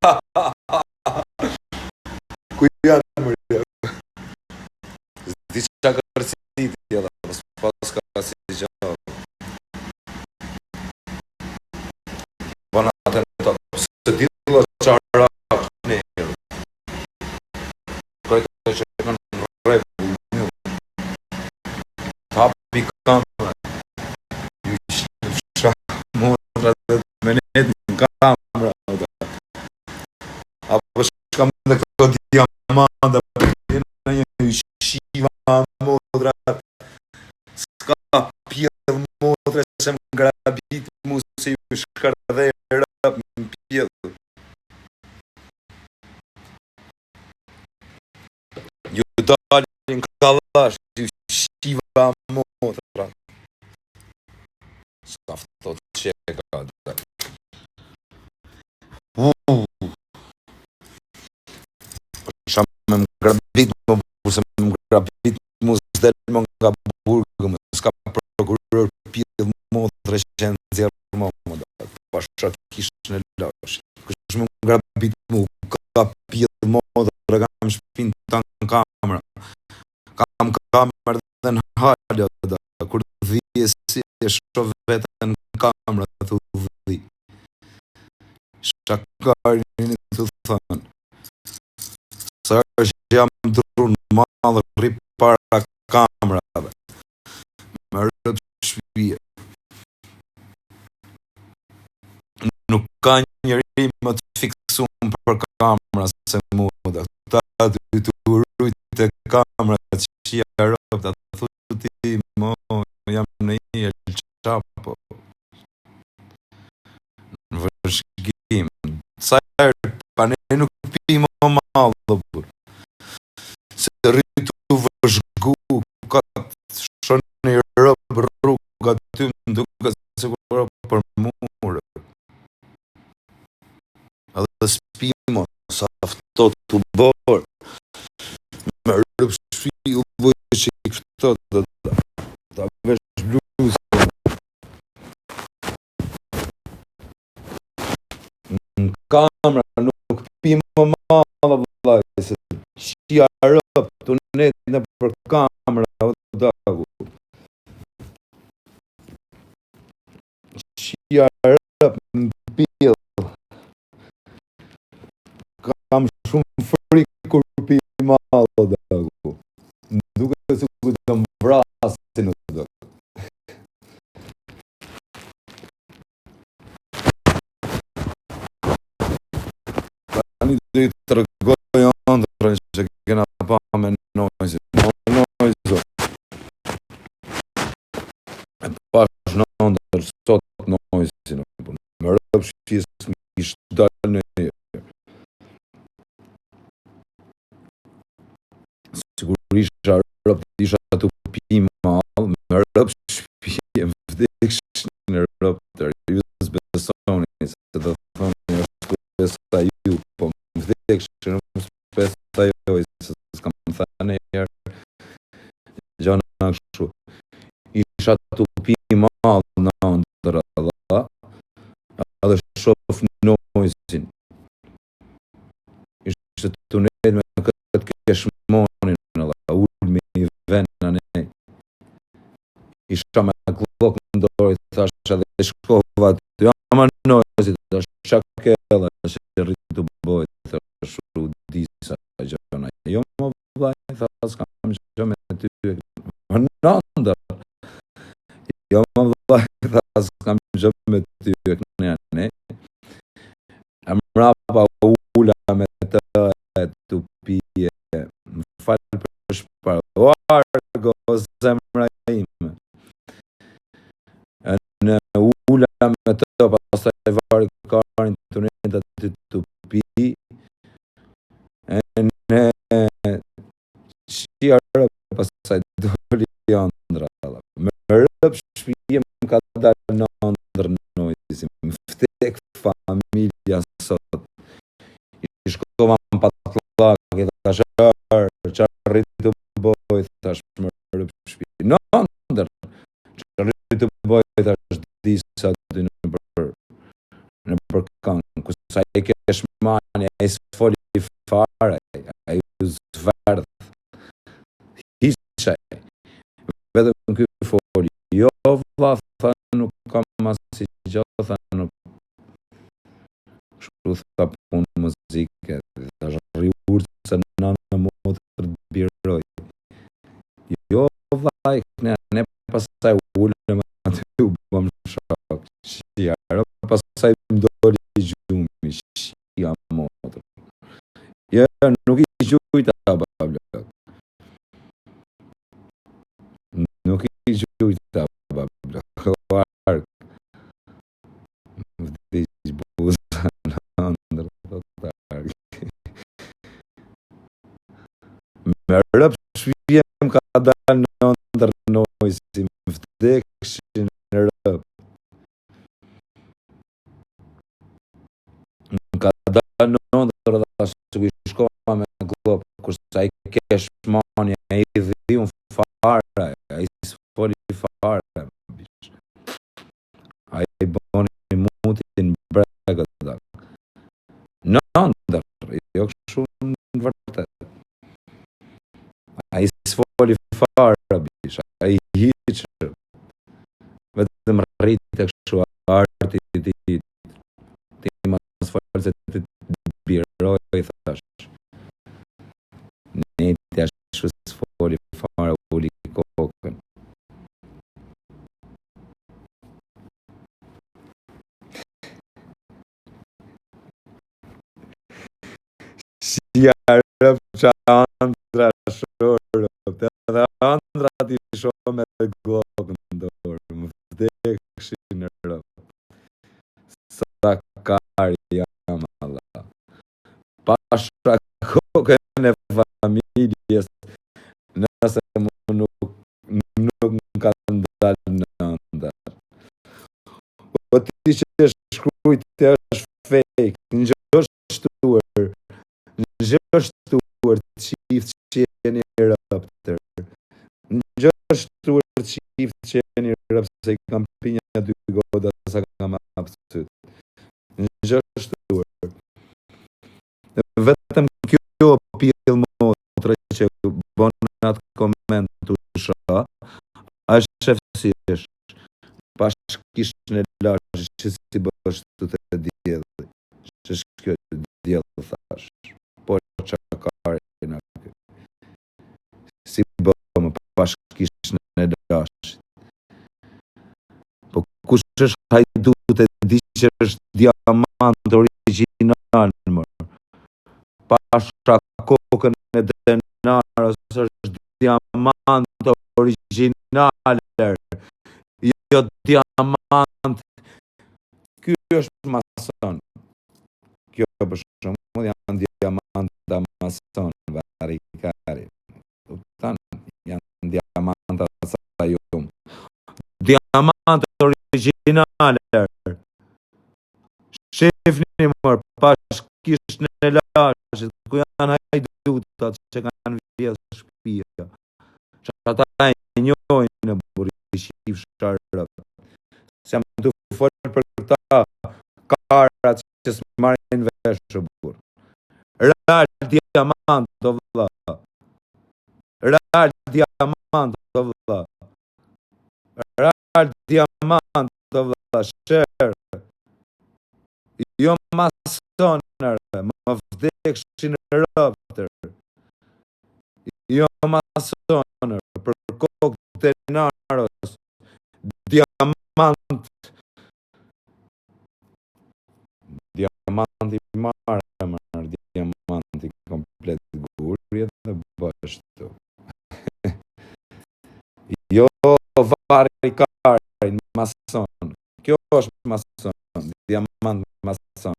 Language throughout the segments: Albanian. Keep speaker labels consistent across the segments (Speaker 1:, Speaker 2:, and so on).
Speaker 1: Ku janë më rrë? S'di ça kërciti edhe, mos pas ka si gjë. Bën atentat, se di vëlla ça ra ne. Krejt ato që kanë në rregull, mjë. Hapi kamera. Ju shifsha motra dhe me net në kamera. Apo shkam dhe këto diamanta, për në një shiva motra. S'ka pjell motra se më grabit mu se ju shkërdhe rëp në pjell. Ju dalin kallash, ju shiva motra. Sa ftohtë që e ka dhe. Uh. Sa me më grabit më se më grabit mu s'del më nga burgu më s'ka prokuror pjell motra që e nxjerr më më da pasha kishën e lash kush më grabit mu ka pjell motra kam shpinë tanë kamera kam kamerë dhe në halja da kur dhije si e shoh veten në kamera tu dhi shakarin tu thënë sa është jam drun madh rri para kamerave me rëp shpije nuk ka njeri më të fiksum për kamera se mu da ta dy të rujt e kamera që qia rëp ta thu ti mo jam në një El Chapo në vëzhgim sa herë pa ne nuk pi më mall o burr se rri tu vëzhgu kat shon një rëb rrugë aty më duket sikur për murë edhe s'pi mo sa ftohtë u bërë me rëp shpi u bë çik ftohtë ta vesh bluzën në kamera nuk pi më mall vëllai se qia rëp tu net nëpër kamera o dagu qia rëp në pjell kam shumë frikë kur pi mall o dagu më duket sikur të më vrasin o dagu Tani do i tregoj ëndrrën që kena pa me Nojzin. O Nojzo. E pash në ëndërr sot Nojzin. Po më rëp shpjes më ish dalë në Sigur isha rëp, isha tu pi mall, me rëp shpije, më vdeksh në rëp të ju s'besoni, se do thoni është besa ju, po më vdeksh në besa ju, se s'kam thënë njëherë, gjana kështu. Isha tu pi mall në ëndërr, edhe shof Nojzin. Ishte tu nejt me këtë keshmonin, edhe ulmi i vena ne. Isha me Glock në dorë, i thash edhe shkova aty, ama Nojzi, thash, qa ke edhe, që rri tu boj, thash, u disa gjëna. Jo, më vllai, tha, s'kam gjë me ty, më në ëndërr. Jo, më vllai, tha, s'kam gjë me ty, e këne ne. E mrapa ula me të e tu pije, më fal për shpar, o argo, o zemra ime. E në ula me të, pastaj vari karin tu nejt aty tu pi, e në qia rëp, pastaj doli ëndra. Me rëp shpije më ka dalë në ëndërr Nojzi, më vdek familja sot. I shkova në patllak, i thash, "Ar, qa rri tu boj, thash, më rëp shpije. Në ëndërr, qa rri tu boj, thash, disa aty në për, në për këngë, ku sa i kesh mani, Ai s'foli fare, ai u zverdh. Hiç ai. Vetëm ky foli. Jo vlla, tha, nuk kam asnjë gjë, tha, nuk. Kështu tha punë muzike, thash rri urtë se nënë motër të biroj. Jo vlla, ne, ne pastaj u ulëm aty u bëm shok. Shia, pastaj më doli gjumi, shia motër. Jo, nuk i gjujta, bablok. Nuk i gjujta, bablok. O ark. Vdiq buza në ëndërr, thot ark. Me rëp shpije më ka dalë në ëndërr Noizi, më vdekshin rëp. Më ka dalë në ëndërr dhe ashtu i shkova me gllop, kurse ai kesh mani, ai dhiu fare, ai s'foli fare, bish. Ai boni mutin bregët, Në ëndërr, jo kështu në vërtet. Ai s'foli fare, bish, ai hiç, vetëm rrite kështu arti ti, ti mos fol se ti të biroj, thash. Neti ashtu s'foli fare, uli kokën. Shia rëp që andra shorëp, edhe andra ti shoh me glokë në dorë, më vdekshin rëp. Sa kar jam Allah. Pasha kokën e familjes, nëse mu nuk, nuk më kanë dalë në ëndërr. Po ti që shkrujt është fake, në gjë shtuar, në gjë shtuar qift që jeni rëptër, në gjë shtuar qift që jeni rëptër, se i kam pinja dy goda sa kam hapë Në gjë shtuar. Vetëm kjo pjellë motre që bon atë koment të sha, a shef si është, pash kishën e lashë që si bësh të të djelli, që është kjo djellë thash, po që kari në kjo. Si bëmë pash kishën e lashit. Po kush është hajdut e di që është diamant origjinal mër. Pasha kokën e Denaros është diamant origjinal. Jo diamant. Ky është mason. Kjo për shembull janë diamanta mason, varikari. Kupton? Janë diamanta sajum. Diamant origjinale. Shifni mër, pash kishën e lashit, ku janë hajdutat që kanë vjedh shpia. Që ata e njojnë në burri shifsha rëp. Se jam të folë për këta karat që s'marrin vesh o burr. Real diamant, o vlla. Real diamant, o vlla. Real diamant, o vlla. Sher. Jo masonër, më vdekshin rëptër. Jo masonër, për kokë denaros, diamant Diamanti marrë, marrë, diamanti komplet guri edhe bështu. jo varri karin, mason. Kjo është mason, diamant mason.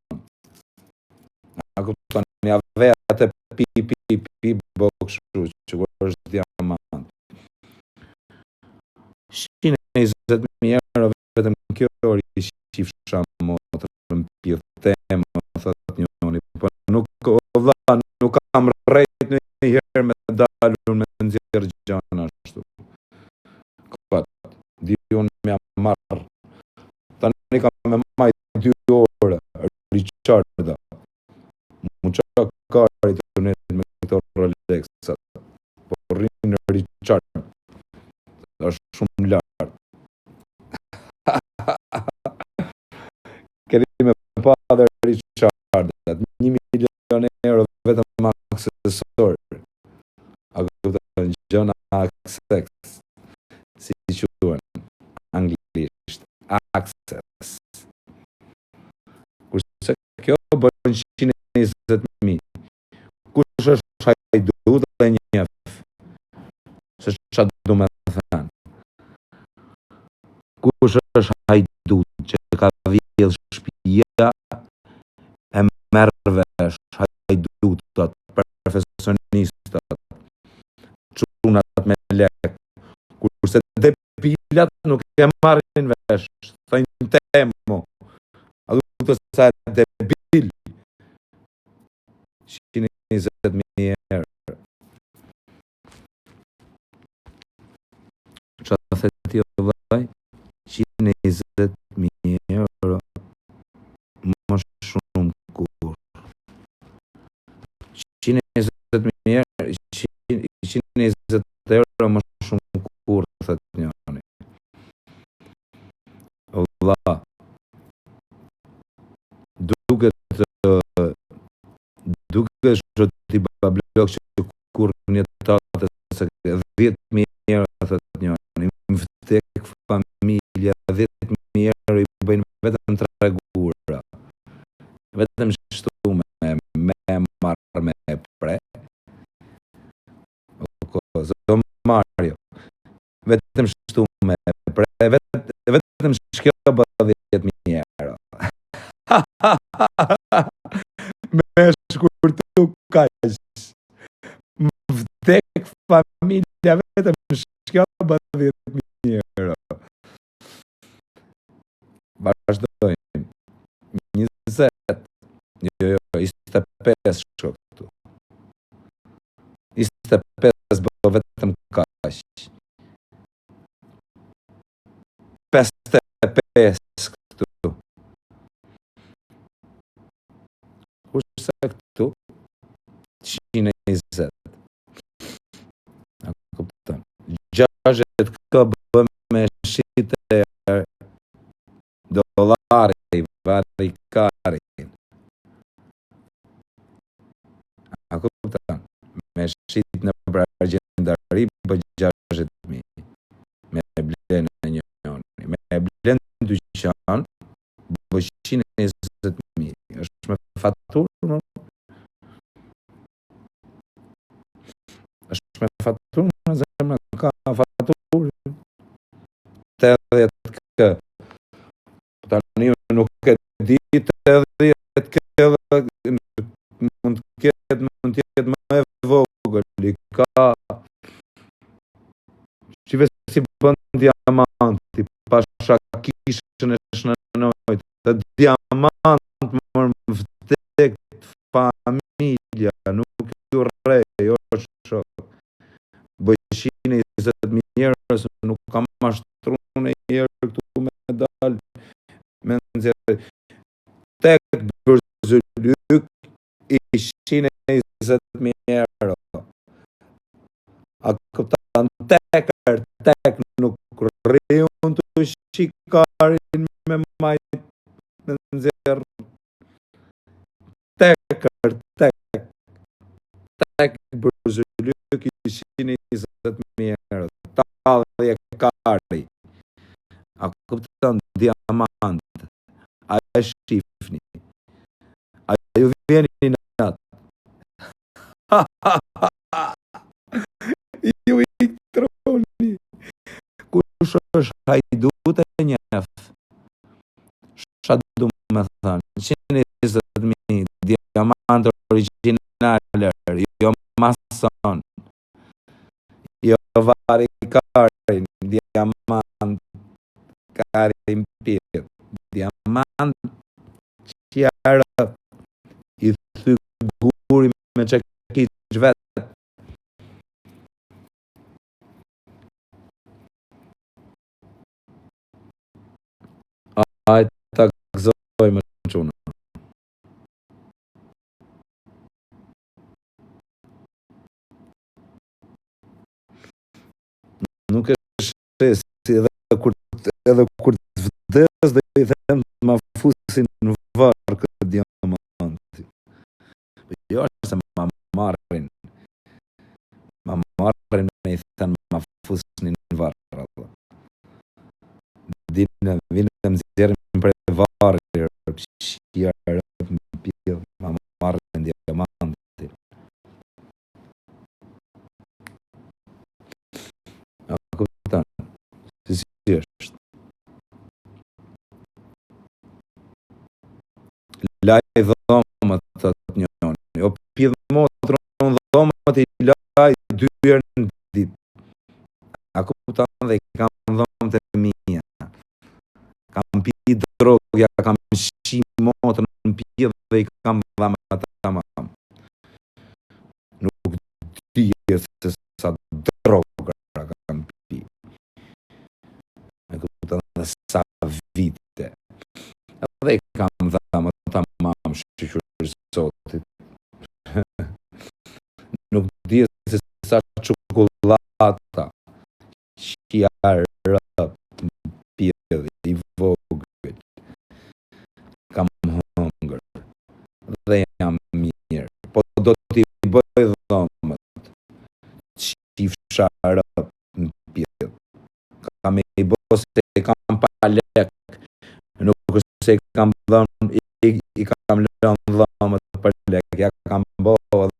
Speaker 1: A kupton, ja ve atë pi, pi, pi, bo kështu, që kur është diamant. 120.000 euro vetëm kjo ori qifsha motrën pjellë temë, thot njoni, po nuk, o vlla, nuk kam rrejt në një herë me dalur me nxjerr gjana ashtu. Kot, di unë me marr. Tani kam me maj dy orë, Richarda. Mu që. Standardet, 1 milion euro vetëm aksesor. A kupton gjëna access, si quhen anglisht, access. Kurse kjo bën 120.000. Kush është hajdut dhe njef, se ça du me thënë. Kush është hajdut që ka vjedh shtëpia e merr vesh hajdutat, profesionistat, çunat me lek, kurse debilat nuk e marrin vesh, thojnë temo, a du të sa debil, 120.000 euro. Ça the ti o vllai? 120.000 euro më shumë kur. 120.000 euro, 120 euro më shumë kur, thët njëri. O vlla, duket duket që ti bablok që kur një tatë se 10.000 euro thët njëri, më vdek familja 10.000 euro i bëjnë vetëm tre gura. Vetëm shtu me marrë me pre. O ko, Mario, vetëm shtu me pre, vetëm shkjo bë 10.000 euro. Me shkurtu kaq. Më vdek familja vetëm shkjo bë 10.000 euro. Vazhdojmë. 20. Jo, jo, 25 shko këtu. 25 bë vetëm kaq. 55 këtu. Kurse këtu 120. A kupton? 60 k bë me shite dollari, vari kari. A kupton? Me shit në për argjendari bë 60.000. Me blen në njoni. Me blen në dyqan bë 120.000. Është me faturë, më? Është me faturë, më zemra, ka faturë. 80 k. Po tani unë nuk e di 80 k dhe mund të ketë, mund të jetë më e vogël, i ka Shive si bën diamanti, pasha kishën e shnanojt, të diamant më më vdek familja, nuk ju rrej, jo shok. Bëj 120.000 euro, se nuk kam mashtru në herë këtu me dal, me nxjerr. Tek Bërzylyk i 120.000 euro. A kupton tek për tek nuk rri unë të shikarin me majt me nxjerr. Tek për tek. Tek Bërzylyk i 120.000 euro. Tallje kari. A kupton diamant. A e shifni. A ju vjeni në atë. Ju i troni. Kush është hajdut e njef? Ça du me thënë? 120.000 diamant original, jo mason, jo vari karin, diamant karin pip, diamant qjarë, i thy guri me çekiç vet. Aj ta gëzoj më çuna. Nuk e shesi edhe kur edhe kur të vdes dhe i them të ma fusin në varr këtë diamant. fusni në varr. Dinë, vinë dhe më nxjerrin prej varri, shia rëp në pjellë, ma marrin diamantin. A kupton? Si si është? Laj dhomët, thot njoni. O pidh motrën, unë dhomët i laj dy herë në ditë. A kupton dhe i kam dhomët e mia. Kam pi drogë, ja kam shi motrën në pidh dhe i kam dhomët tamam. Nuk dihet se sa droga kam pi. E kupton dhe sa vite. Edhe i kam dhomët tamam shyqyr zotit. Nuk dihet se sa çokollata qia rëp në pidh i vogël kam hëngër dhe jam mirë. Po do t'i bëj dhomët qifsha rëp në pidh. Kam me i bo se i kam pa lek. Nuk është se i kam dhënë, i, i kam lënë dhomët për lek. Ja kam bo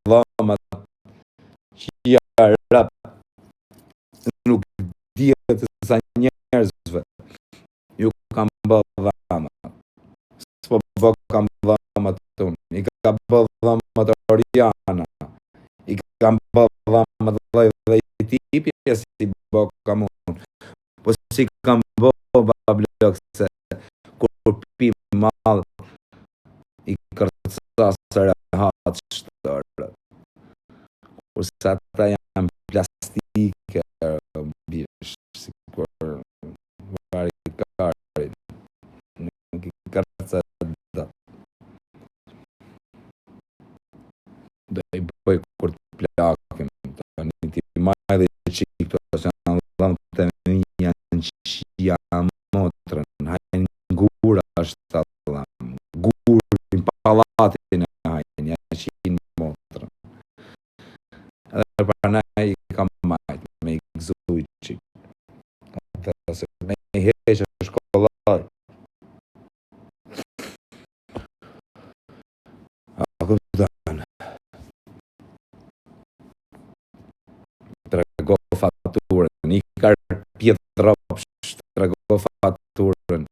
Speaker 1: dhomët qia rëp. Nuk dihet se sa njerëzve ju kam bo dhomët. S'po bo kam dhomët unë. I ka bo dhomët Oriana. I kam bo dhomët lloj dhe i tipi e si bo kam unë. Po si kam bo bablok se kur pi mal i kërcas rehat shtorët. Kurse ata janë plastike, bish, sikur vari karin, nuk i kërcet dot. Do i bëj kur të plakim, tani t'i maj dhe çik këto se janë dhëmbët e mia në qia motrën, hajnë gura është dhëmë, gurin pallatin e hajnë, ja qinë motrën. Edhe prandaj i kam majt me i gëzu i çik. Ata se me i heq është kollaj. A kupton? Trego faturën, i ka pjedh ropsh, trego faturën.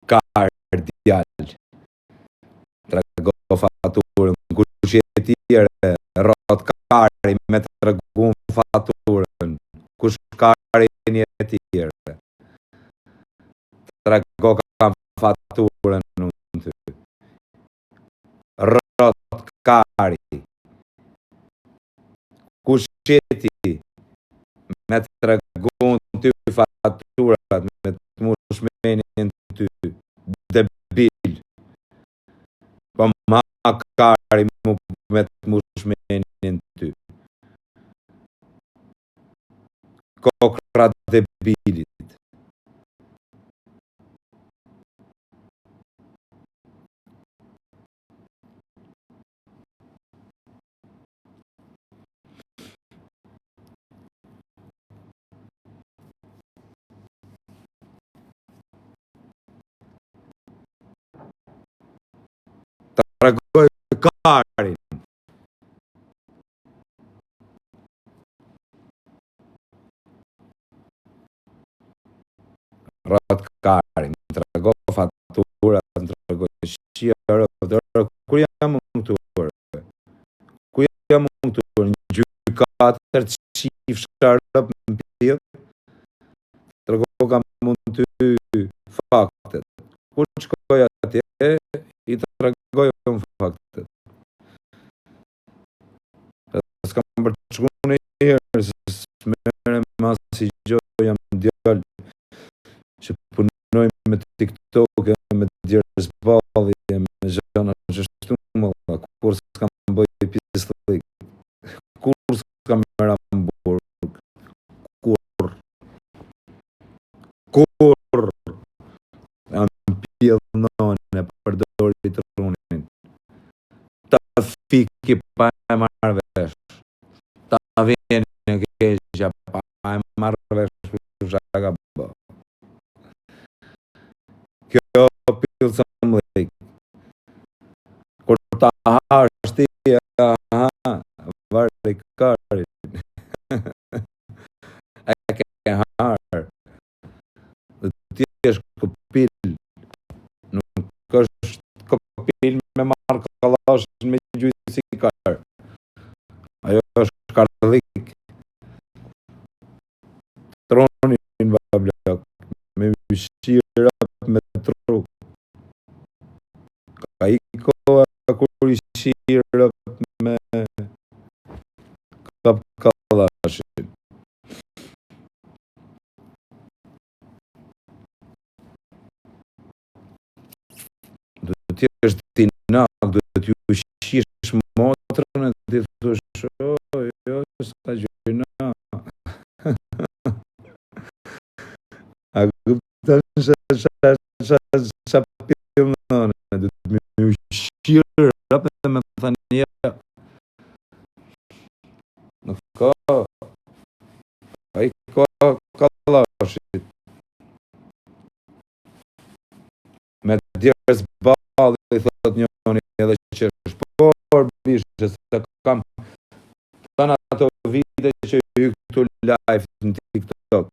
Speaker 1: Kar djalë. Trego faturën, kush je ti ere, rrot kari me tregu faturën, kush kari je ti ere. Trego kam faturën unë ty. Rrot kari. Kush je ti me tregu ty faturat, me të mush menjen ty, debil. Po ma kari mu me të mush menjen ty. Kokra debilit. Tregoj karin. Rrot karin, më trego faturat, më trego shia, kur jam unë këtu? Ku jam unë këtu? Në gjykatë të qifsha rëp në pidh, trego kam unë ty faktet. Kur shkoj atje, i tregoj unë faktet. S'kam për të shku një herë, se s'merrem me asnjë gjë, jam djalë që punoj me TikTok, me djersëballje, me gjëna qështu më valla, kurrë s'kam bëj pisllik, kurrë s'kam me ra në burg, kurrë, kurrë, jam pjellë none, përdori trunin. Ta fiki pa e marrë vesh. Ta vjen e keqja pa e marrë vesh kush e ka bë. Kjo pilsëmllik. Kur ta hash ti, aha, vari karin. E ke harë. Dhe ti jesh kopil. Nuk është kopil me marrë kallashin me gjujt si kar. Ajo është kardhik. Tronin bablok. Me shirap me tru. Ka i koha kur i shirap me kap kallashin. Do të jesh dinak, do të ju shish motrën e ti thush, oh, jo, sa gjyna. A kupton sa sa sa sa pillnone, do të më ushqir rap dhe me thënë ja. Nuk ka ai ka kallashit. Me djersë balli, thot njoni edhe që është por bishë, se kam tënë ato vite që hy këtu live në TikTok.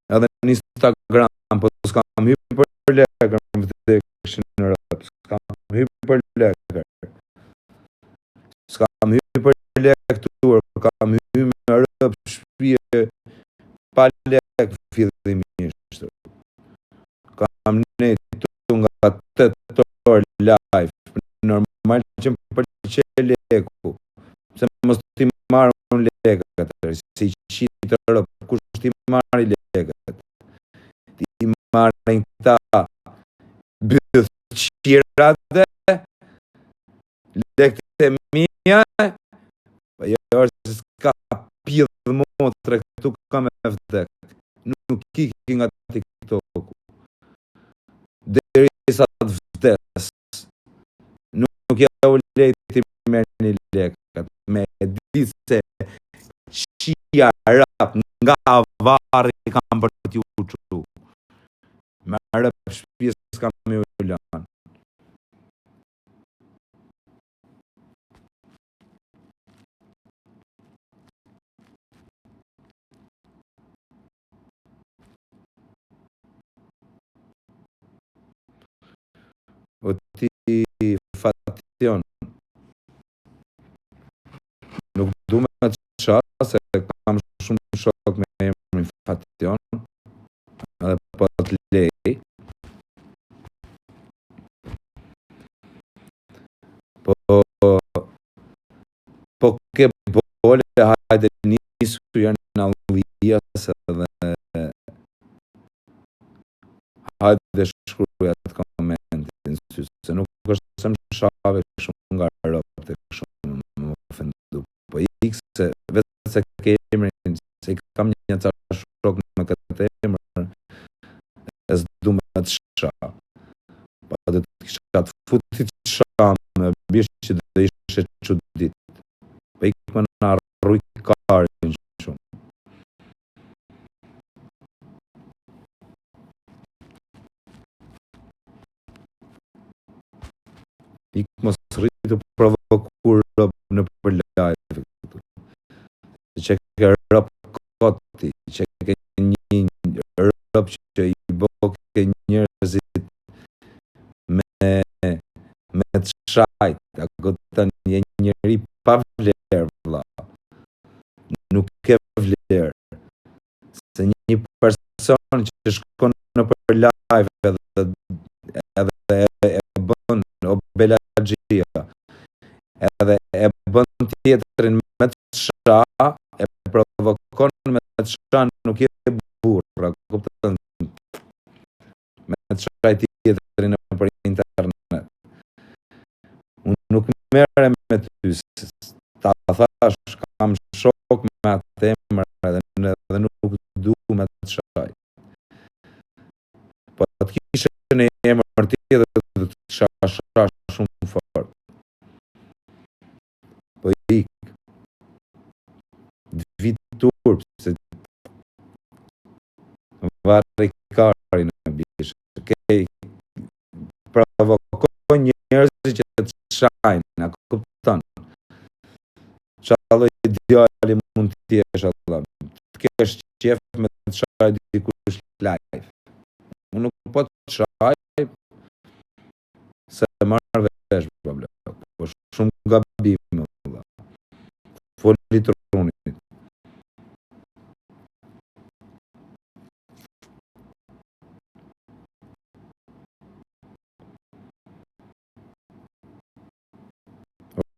Speaker 1: Edhe në Instagram, po s'kam hy për lekër, më vdekshin në rëp, s'kam hy për lekër. S'kam hy për lekë tur, kam hy me rëp shpije pa lek fillimisht. Kam nejtu nga 8 orë live, normal që më pëlqe leku, pse mos t'i marr unë lekët, si qitë rëp, kush t'i marri lekët? T'i marrin këta bythqirat dhe lekët e mia, po jo është se s'ka pidh motre këtu kam me vdek. Nuk iki nga TikToku. Derisa të vdes. Nuk ja u lej t'i merrni lekët. Me e ditë se qia rap nga varri kam për t'ju çu. Me rëp shpisë s'kam ju lënë. O ti Fation, nuk du me të qa, se kam shumë shok me emrin Fation, edhe po të lej. Po, po ke bole, hajde nisu janë allias edhe hajde shkruaj atë komentin sy, se nuk është se më shave kështu nga robt e kështu më ofendu. Po ik se vetë se ke emrin, se i kam një ca shok me këtë emër, e s'du me të sha. Pa do të kisha të futit sha me bish që do ishe çudit. Po ik më na rruj karin shumë. Ik mos rri të provoku rob nëpër live këtu. Se që ke rob koti, që ke një rob që i boke njerëzit me me të shajt, a kupton je njeri pa vlerë vlla. Nuk ke vlerë. Se një person që shkon nëpër live edhe edhe e bën o belaxhia, edhe e bën tjetrin me të sha, e provokon me të sha, nuk je burrë, kupton? Me të shaj tjetrin nëpër internet. Unë nuk merrem me ty, ta thash, kam shok me atë emër edhe, edhe nuk du me të shaj. Po të kishe një emër tjetër do të kisha sha shumë fort. Po ik. turp, se varri kari në bishë. Ke provokon njerëzit që të shajnë, a kupton? Ça lloj djali mund të jesh Allah? Të kesh qef me të shaj dikush live. Unë nuk po të shaj, se marr vesh, po Po shumë gabim, Allah. Foli trunit.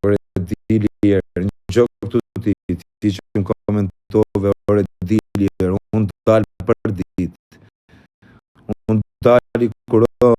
Speaker 1: Ore dili erë, në gjë këtu ti, ti që më komentove, ore dili erë, unë dal për ditë. Unë dali kur o,